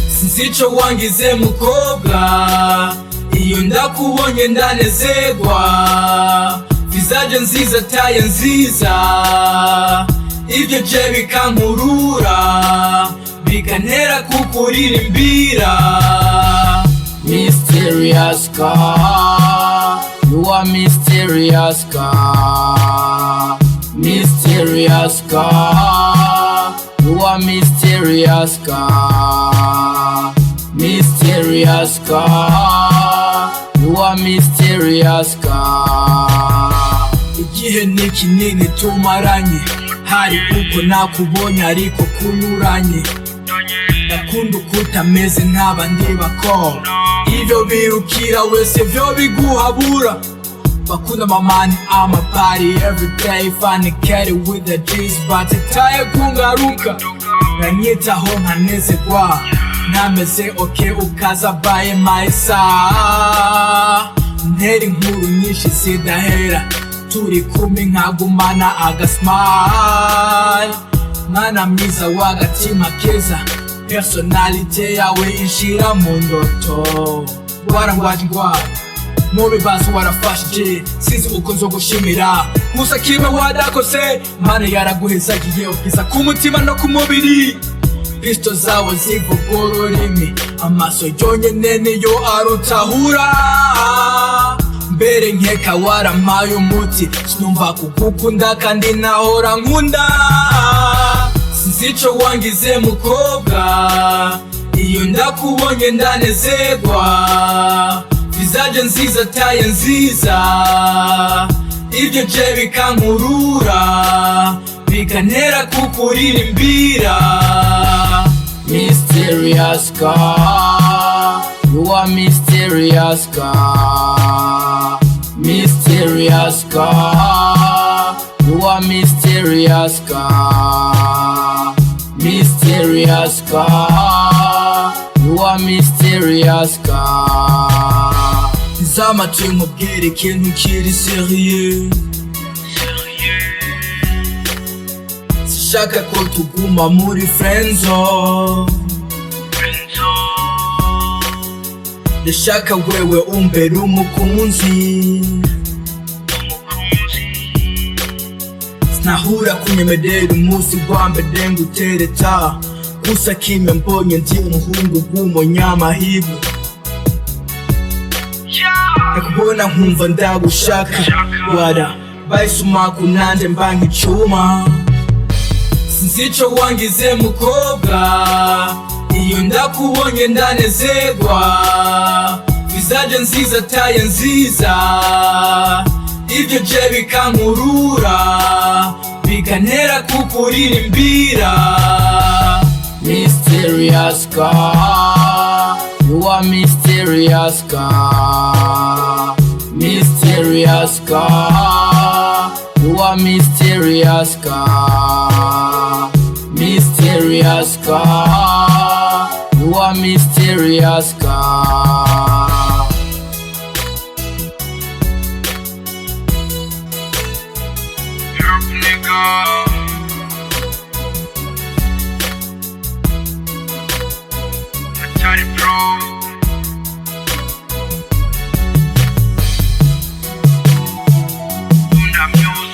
Sinzi ico wangize mukobwa, iyo ndakubonye ndanezerwa. Visage nziza, taille nziza, ibyo je bikankurura, bikantera kukuririmbira. Mysterious car, you are mysterious car. Mysterious car, you are mysterious car. Mysterious car, you are mysterious car. Igihe ni kinini tumaranye, hari uko nakubonye ariko kunyuranye. Ndakunda uko utameze nk'abandi bakobwa, ivyo birukira wese vyo biguhabura. Bakunda amamani, amaparty everyday, funny carry with the G's, batitaye kungaruka. Nkanyitaho nkanezerwa, ntameze okay ukaza by my side. Ntera inkuru nyinshi zidahera, turi kumwe nkagumana agasmile. Mwana mwiza w'agatima keza, personnalité yawe inshira mu ndoto. Warangwaje ingwara mu bibazo, warafashije, sinzi uko nzogushimira. Gusa kimwe wadakoze, Mana yaraguhezagiye ubwiza ku mutima no ku mubiri. Pisto zawe zivuga ururimi amaso yonyene niyo arutahura. Mbere nkeka warampaye umuti, sinumva kugukunda kandi nahora nkunda. Sinzi ico wangize mukobwa, iyo ndakubonye ndanezerwa. Visage nziza, taille nziza, ibyo je bikankurura, bikantera kukuririmbira. Mysterious car, you are mysterious car. Mysterious car, you are mysterious car. Mysterious car, you are mysterious car. Nzamatwi nkubwire ikintu kiri sérieux, sishaka ko tuguma muri friendzone. Ndashaka wewe umbere umukunzi. Sinahura kunyemerera umunsi wa mbere ngutereta, gusa kimwe mbonye ndi umuhungu w'umunyamahirwe. Ndakubona nkumva ndagushaka, wara bayisumaku nanje mba nk'icuma. Sinzi ico wangize mukobwa, iyo ndakubonye ndanezerwa. Visage nziza, taille nziza, ibyo je bikankurura, bikantera kukuririmbira. Mysterious car, you are mysterious car. Mysterious car, you are mysterious car. Mysterious car, you are mysterious car. Herp nigga. Atari Pro. Bunda Music.